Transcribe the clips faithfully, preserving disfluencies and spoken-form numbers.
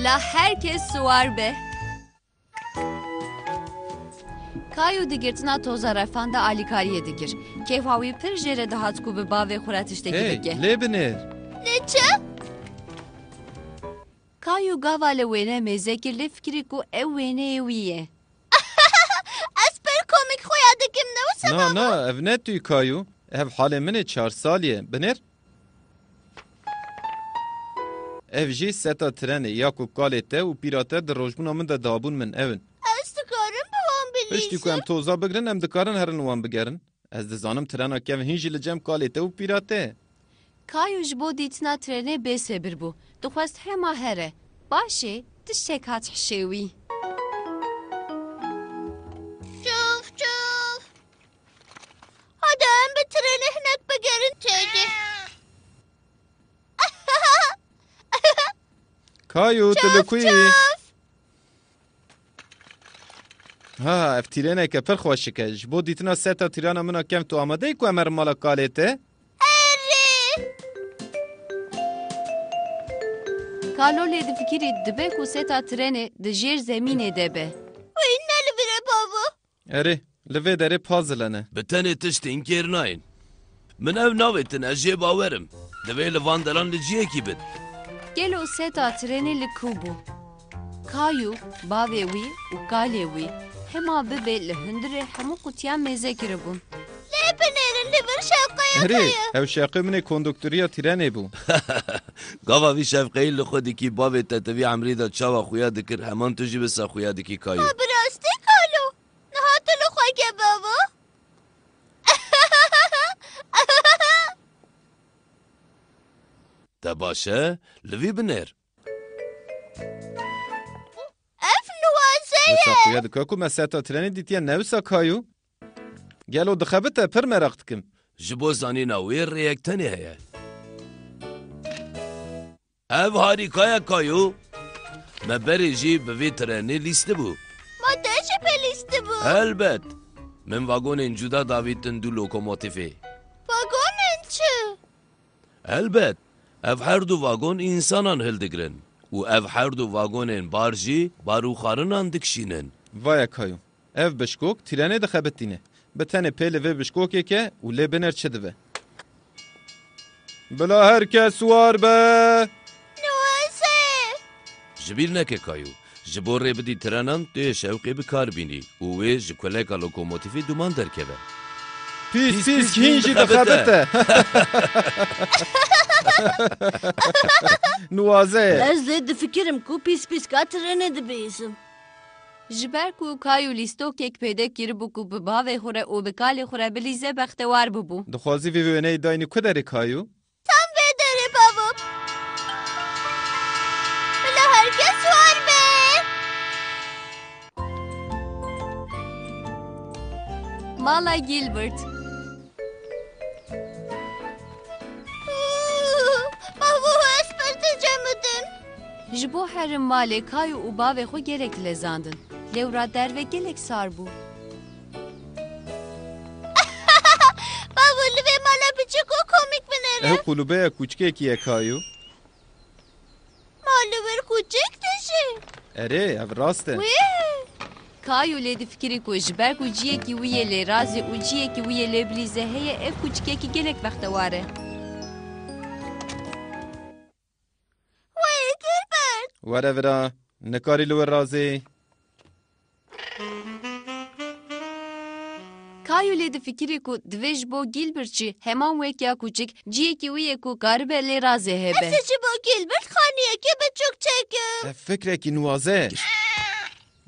La her kes siwar be. Kayu di girtina toza refan de alîkariyê dikir. Kêfa wî pir jê re dihat ku bi bavê xwe re tiştekî Hey, bike. Lê binêr. Lê çi? Kayu gava li wêne mêze kir lê fikirî ku ew wêneyê wî ye. Ez pir komîk xuya dikim, ne wisa Na, baba? Na, ev ne tu Kayu. Ev halê min ê çar salî ye. Binêr. Ev jî seta trenê ya ku kalê te û pîra te di rojbûna min de dabûn min, ew in. Ez dikarim bi wan bilîzim? Piştî ku em toza bigrin, em dikarin herin wan bigerin. Ez dizanim trena kevin hîn jî li cem kalê te û pîra te ye. Kayo ji bo dîtina trenê bêsebir bû. Dixwest hema here. Baş e, tiştek hat hişê wî. Çûf çûf. Hadi em bi trenê hinek bigerin têdî. Kayo, tu li ku yî? Çûf çûf. Ha, ev tîreneke pir xweşik e. Ji bo dîtina seta tîrana min a kevn tu amade yî ku em herin mala kalê te? Erê. Kalo lê difikirî dibe ku seta trenê di jêr zemînê de be. Wî ne li vir e bavo. Erê, li vê derê puzzle ne. Bi tenê tiştên kêr nayên. Min ev navêtin, ez jê bawer im. Divê li van deran li ciyekî bin. Gelo seta trenê li ku bû? Kayu, bavê wî û kalê wî hema bibe li hundirê hemû qutiyan mêze kiribûn. Lê binêrin li vir şewqeya Erê, te ye. Ew şewqê min ê konduktoriya tîrenê bû. Gava vî şewqeyî li xwe dikî, bavê te di vî emrî de çawa xuya dikir, heman tu jî wisa xuya dikî Kayu. Ma bi rastî Kalo? Niha tu li xwe ke bavo? Te baş e? Li vî binêr. Ev nuwaze ye. Wisa xuya dike ku me seta trenê dîtiye, ne wisa Kayu? Gelo dixebite, pir meraq dikim. Ji bo zanîna wê rêyek tenê heye. Ev harîka ye Kayo. Me berê jî bi vê trenê lîstibû. Ma te jî pê lîstibû? Helbet. Min vagonên cuda davîtin du lokomotîfê. Vagonên çi? Helbet. Ev her du vagon însanan hildigirin û ev her du vagonên bar jî bar û xarinan dikişînin. Vaya Kayo. Ev bişkok tîrenê dixebitîne. Bi tenê pê li vê bişkokê ke û lê binêr çi dibe. Bila her kes war be! Nuwaze! Ji bîr neke Kayo. Ji bo rê bidî trenan, tu yê şewqê bi kar bînî û wê ji kuleka lokomotîfê duman derkeve. Pîs pîs hîn jî dixebite. Nuwaze ye. Ez lê difikirim ku pîs pîska trenê dibihîsim. Ji ber ku Kayu lîstokek pêde kiribû ku bi bavê xwe re û bi kalê xwe re bilîze, bextewar bûbû. Dixwazî vê wêneyê dayînî ku derê Kayu? Tam vê derê bavo. Bila her kes war be. Mala Gilbert. Bavo, ez pir dicemidim. Ji bo herin malê Kayo û bavê xwe gelek lezandin. Lewra derve gelek sar bû. Bavo, li vê mala biçûk û komîk binêre. Ew qulûbeya kûçikekî ye Kayo. Ma li wir kûçik dijî? Erê, ev rast e. Wê! Kayo lê difikirî ku ji ber ku ciyekî wî yê lêrazê û ciyekî wî yê lêbilîze heye, ev kûçikekî gelek bextewar e. Wê Gilbert! Were vira, nikarî li wir razê. Kayo lê difikirî ku divê ji bo Gilbert jî heman wek ya kûçik ciyekî wî yê ku karibe lêrazê hebe. Ez ê ji bo Gilbert xaniyekî biçûk çêkim. Ev fikrekî nuwaze ye.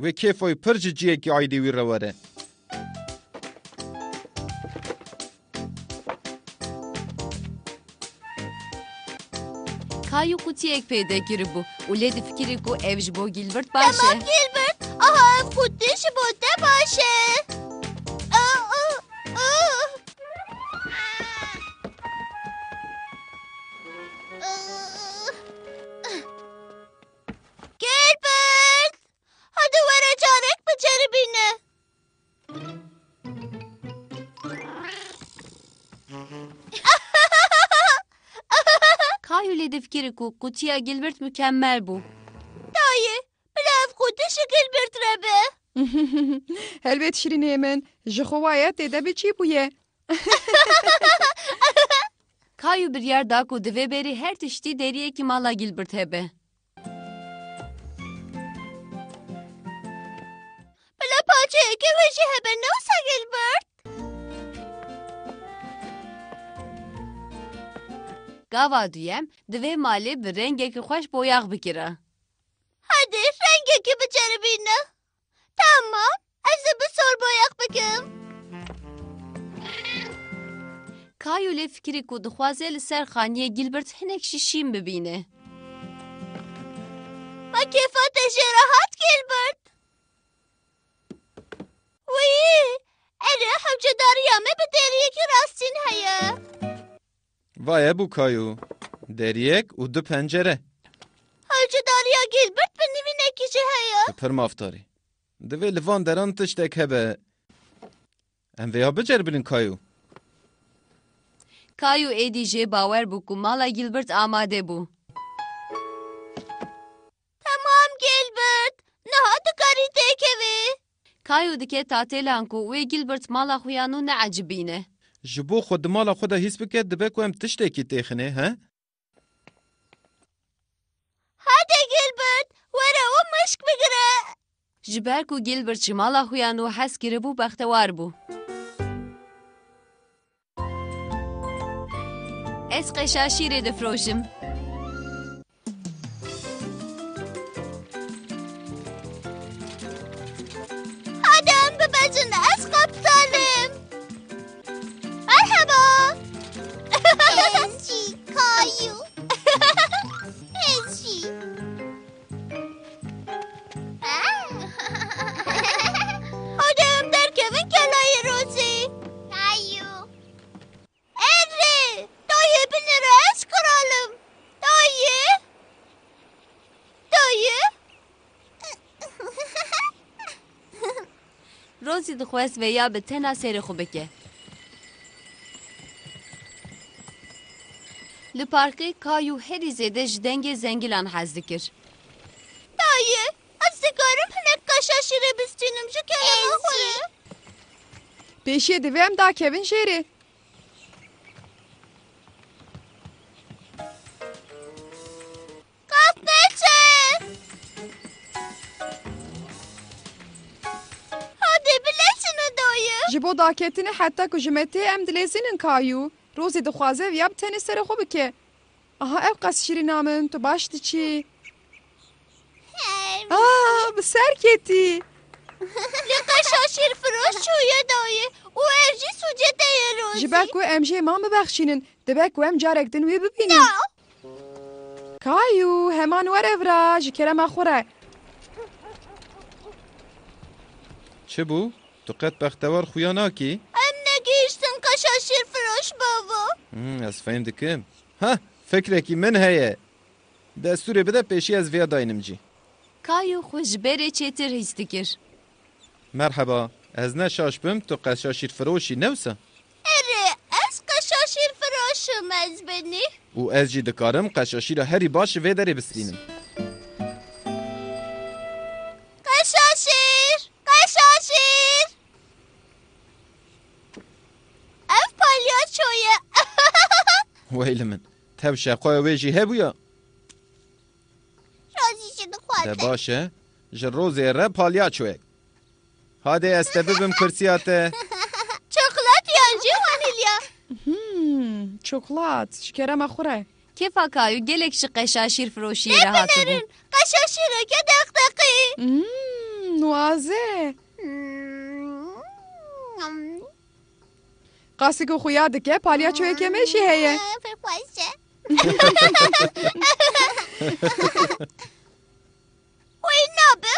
Wê kêfa wî pir ji ciyekî aîdî wî re were. Kayu qutiyek pêde kiribû û lê difikirî ku ev ji bo Gilbert baş e. Tamam Gilbert, aha ev qutî ji bo te baş e. Ah, ah, ah. Gilbert! Hadi were carek biceribîne. Kayu lê difikirî ku qutiya Gilbert mukemmel bû. Ta Gilbert re be. Helbet şirînê min, ji xwe waye tê de bi çî bûye. Kayu biryar da ku divê berî her tiştî deriyekî mala Gilbert hebe. Bila parçeyeke wê jî hebe, ne wisa Gilbert? Gava duyem, divê malê bi rengekî xweş boyax bikira. Hadi, rengekî biceribîne. Tamam, ez ê bi sor boyax bikim. Kayu lê fikirî ku dixwaze li ser xaniyê Gilbert hinek jî şîn bibîne. Ma kêfa te jê re hat, Gilbert? Wî, erê, hewcedariya me bi deriyekî rastîn heye. Vaye bû Kayo. Deriyek û du pencere. Hewcedariya Gilbert bi nivînekî jî heye. Pir mafdarî. Divê li van deran tiştek hebe. Em vêya biceribînin Kayo. Kayo êdî jê bawer bû ku mala Gilbert amade bû. Temam Gilbert, niha dikarî têkevî. Kayo dike tatêlan ku wê Gilbert mala xuya nû neecibîne. Ji bo xwe di mala xwe de hîs bike, dibe ku em tiştekî têxinê, he? Hadi Gilbert, were û mişk bigire. Ji ber ku Gilbert ji mala xuya nû hez kiribû, bextewar bû. Ez qeşa şîrê difroşim. Hadi em bibezin, ez qeptal im. Merheba. Ez jî, Kayu. Ez jî. Hadi em derkevin kelayê Rozî. Kayu. Erê, dayê binêre, ez kral im. Dayê. Dayê. Rozî dixwest vêya bi tena serê xwe bike. Li parkê Kayu herî zêde ji dengê zengilan hez dikir. Dayê, ez dikarim hinek qeşa şîrê bistînim ji kerema xwe re? Pêşiyê divê em dakevin jêrê. Qaf biçe! Hadi bilezine dayê. Ji bo daketinê heta ku ji me tê em dilezînin Kayu. Rozî dixwaze viya bi tenê serê xwe bike. Aha ev qas şîrîna min, tu baş diçî. Hey. Aa, bi ser ketî. Lê qeşa şîrfiroş çûye dayê û ev jî sûcê te ye Rozî. Ji ber ku em jê man bibexşînin, dibe ku em carek din wê bibînin. Ya. Kayu, heman were vira, ji kerema xwe re. Çi bû? Tu qet bextewar xuya nakî? Em negihiştin qeşa şîrfiroş bavo. Hmm, ez fehm dikim. Ha, fikrekî min heye. Destûrê bide pêşî ez vêya daynim cî. Kayo xwe ji berê çêtir hîs dikir. Merheba, ez ne şaş bim, tu qeşa şîrfiroş î, ne wisa? Erê, ez qeşa şîrfiroş im, ez benî. Û ez jî dikarim qeşa şîra herî baş ji vê derê bistînim. Qeşa şîr! Qeşa şîr! Ev palyaço ye. Wey li min. Tev şeqoya wê jî hebûya. Rozî jî dixwaze. De baş e. Ji Rozê re palyaçoyek. Hadi ez te bibim kursiya te. Çoklat yan jî vanilya? Hmm, çoklat. Ji kerema xwe re. Kêfa Kayo gelek ji qeşa şîrfiroşiyê re hatibû. Lê binerin, qeşa şîreke deqdeqî. Hmm, nuaze. Hmm. Qasî ku xuya dike, palyaçoyeke me jî heye. Pir xweş e. Wê nabe.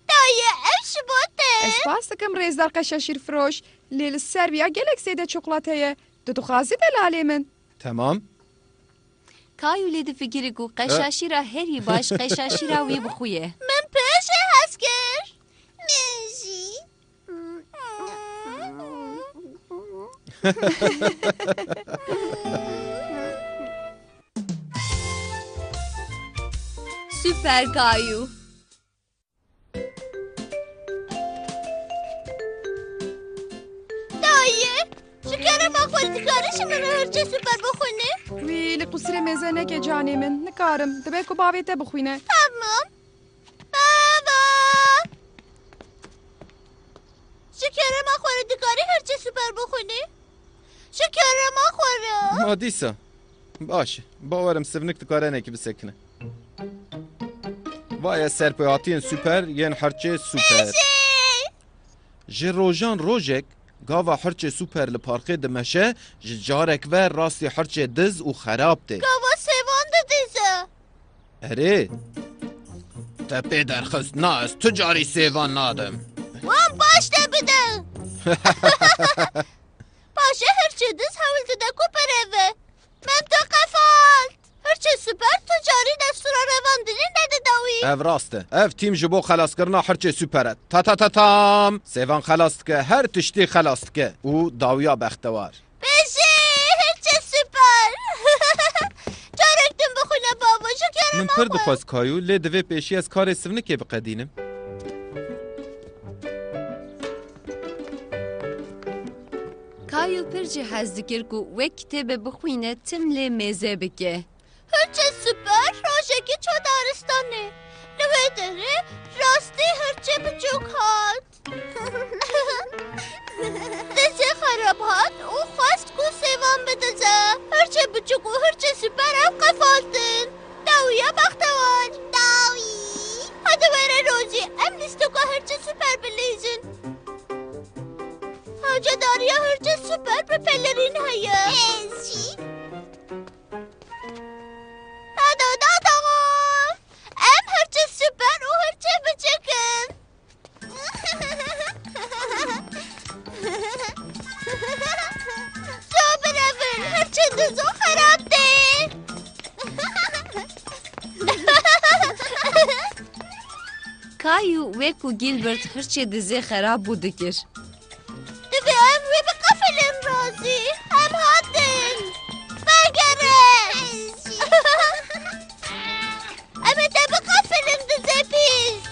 Dayê, ev ji bo te. Ez spas dikim, rêzdar qeşa şîrfiroş, lê li ser viya gelek zêde çoklat heye. Tu dixwazî delalê min? Temam. Kayu lê difikirî ku qeşa şîra herî baş qeşa şîra wî bi xwe ye. Min pir jê hez kir. Min jî. Süper Kayu. Dayê, ji kerema xwe dikarî ji min re hirçê super bixwînî? Wî, li qusirê mêze neke canê min. Nikarim. Dibe ku bavê te bixwîne. Tamam. Baba! Ji kerema xwe re dikarî hirçê super bixwînî? Ji kerema xwe re. Ma dîsa. Baş e. Bawerim sivnik dikare hinekî bisekine. Vaye serpêhatiyên super yên hirçê super. Pêşî! Ji rojan rojek gava hirçê super li parkê dimeşe, ji carek ve rastî hirçê diz û xerab tê. Gava sêvan didîze. Erê. Te pê derxist, na ez tu carî sêvan nadim. Wan paş de bide. Paşê hirçê diz hewl dide ku bireve. Min tu qefalt. Hirçê super tu carî destûra revandinê nedide wî. Ev rast e. Ev tîm ji bo xelaskirina hirçê super e. Ta ta ta tam. Sêvan xelas dike, her tiştî xelas dike. Û dawiya bextewar. Pêşî, hirçê super. Carek din bixwîne bavo, ji kerema xwe. Min pir dixwest Kayu, lê divê pêşî ez karê sivnikê biqedînim. Kayu pir jî hez dikir ku wek kitêbe bixwîne, tim lê mêze bike. Hirçê super rojekî çû daristanê. Li wê derê rastî hirçê biçûk hat. Dizê xerab hat û xwest ku sêvan bidize. Hirçê biçûk û hirçê super ev qefaltin. Dawiya bextewar. Dawî. Hadi were Rozî, em lîstoka hirçê super bilîzin. Hewcedariya hirçê super bi pelerîn heye. Ez jî. Dada, dada! Em hirçê super û hirçê biçik in. Zo birevin, hirçê dizo xerab tê. Kayu wek ku Gilbert hirçê dizê xerab bû dikir. Divê em wê biqefilin Rozî. Em hatin. Vegere. Em ê te biqefilin dizê pîs.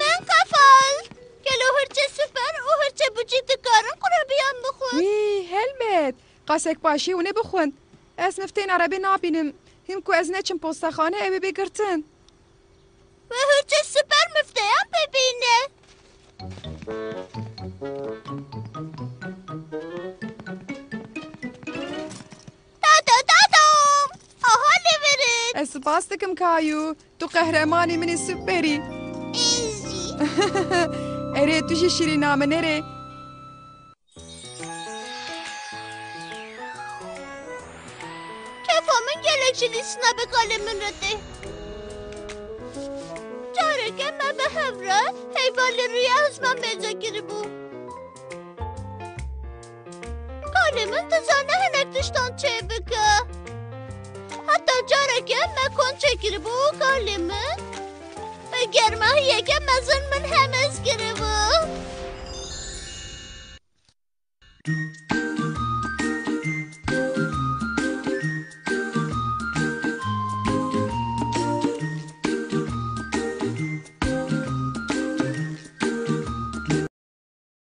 Min qefal. Gelo hirçê super û hirçê bucî dikarin qurabiyan bixwin? Wî, helbet. Qasek paşî hûn ê bixwin. Ez miftên erebê nabînim. Hîn ku ez neçim postexane, ew ê bê girtin. Wê hirçê super mifteyan bibîne. Dada, dada! Aha lê verin. Ez spas dikim Kayu. Tu qehremanê min ê super î. Ez jî. Erê, tu jî şîrîna min, erê. Kefa min gelek ji lîstina bi kalê min re tê. Careke me bi hev re heyva li rûyê ezman mêze kiribû. Kalê min dizane hinek tiştan çêbike. Heta careke me kon çêkiribû û kalê min bi germahiyeke mezin min hemez kiribû.